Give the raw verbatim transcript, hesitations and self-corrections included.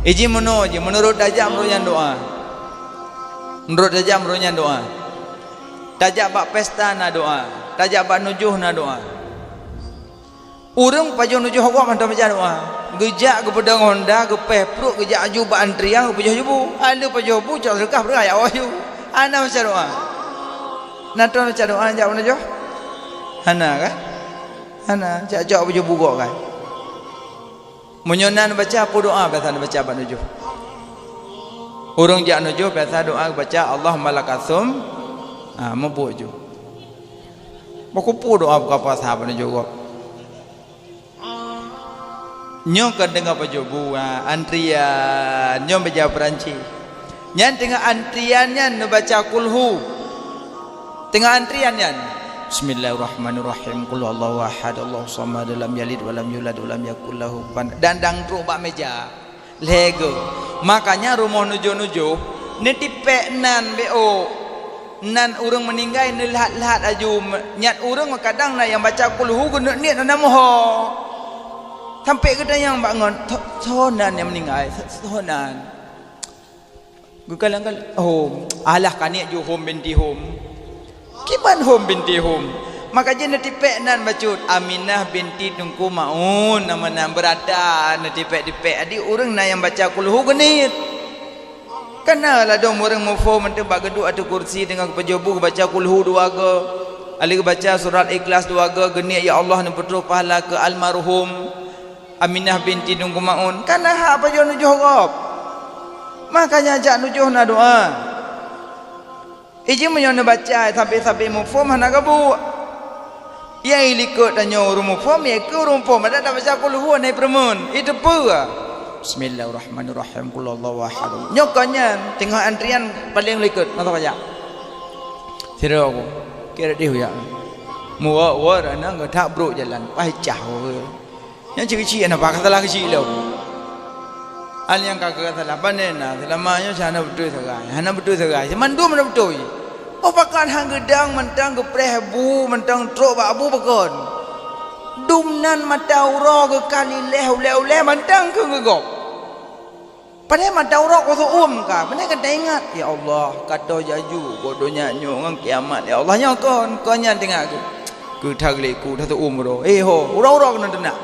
Iji meunoe ji, meunurot tajak meureuh nyan doa. Meunurot tajak meureuh nyan doa. Tajak bak pesta na doa. Tajak bak nujoh na doa. Ureuëng pajoh nujoh gob mantong baca doa. Geujak geupeudong honda, geupéh pruet, geujak aju bak antrian, geupajoh ju bu. Hana pajoh bu, cok seudeukah peureuah jak awak ju. Hana baca doa. Na troh baca doa jak bak nujoh? Hana kan? Hana, cok-cok pajoh bu gob kan? Meunyoe na neubaca, peue doa biasa neubaca bak nujoh? Ureuëng jak nujoh biasa doa baca, "Allahumma lakasum." Ha, meubuet ju. Bak kupu doa buka puasa bak nujoh gob. Nyoe ka deungoe pajoh bu, ha, antrian, nyoe baca Perancis. Nyan teungoh antrian nyan neubaca kulhu. Teungoh antrian nyan, "Bismillahirrahmanirrahim. Qul huwallahu ahad, Allahus samad, lam yalid walam yulad walam yakul lahu kufuwan." Dan dang trok bak meja. Lhée goe. Makanya rumoh nujoh-nujoh, neutipék nan bék ôk. Nan ureuëng meuninggai neulhat-lhat aju. Nyan ureuëng kadang na nyang baca kulhu geuneuk niet hana meuho. Sampai geutanyong bak ngon, "Soe nan nyang meuninggai? Soe nan?" Geukalon-kalon, "Hom, alah kaniek ju Hom binti Hom." Kiban Hom binti Hom. Maka jih neutipék nan bacut, Aminah binti Teungku Maun, nama nan beurata neutipék-tipék. Jadi ureuëng na nyang baca kulhu geuniet. Kana ladôm ureuëng muphom mantong bak geuduek ateueh kursi deungon geupajoh bu geubaca kulhu dua goe. Alèh geubaca surat Ikhlas dua goe, geuniet, "Ya Allah, neupeutroh pahala keu almarhum Aminah binti Teungku Maun." Kana hak pajoh nujoh gob. Makanya jak nujoh na doa. Iji meunyoe neubaca sabe-sabe muphom hana gabuek. Yai likot tanyoe ureuëng muphom, yai keu ureuëng muphom, adak tabaca kulhu hana peureumeun. Iteupeue? "Bismillahirrahmanirrahim. Qul huwallahu ahad." Nyoe kon nyan, teungoh antrian paléng likot, masa baca. Sidroe ku, kira deh uyak. Muwa-wa ranang geutak brok jalan, paih cah. Nyang cit-cit hana pakai salah keuchik lom. Hal nyang ka keu salah, pane na, seulama nyoe hana beutôi sagai, hana beutôi sagai. Mandum hana beutôi. Oh, pakon han geudang mantong geupreh bu, mantong trok bak bu pakon. Dum nan mata uroe geukali lhèe ulèe-ulèe mantong keu geugob. Padahai mata uroe ka seuuem ka, padahai ka taingat, "Ya Allah, ka toh jaju, boh donya nyoe ngon kiamat, ya Allah, nyoe kon, kon nyan teuingat keu." Keu that geulék ku, that seuuem uroe. Eh, ho, uroe-uroe keunan teunak.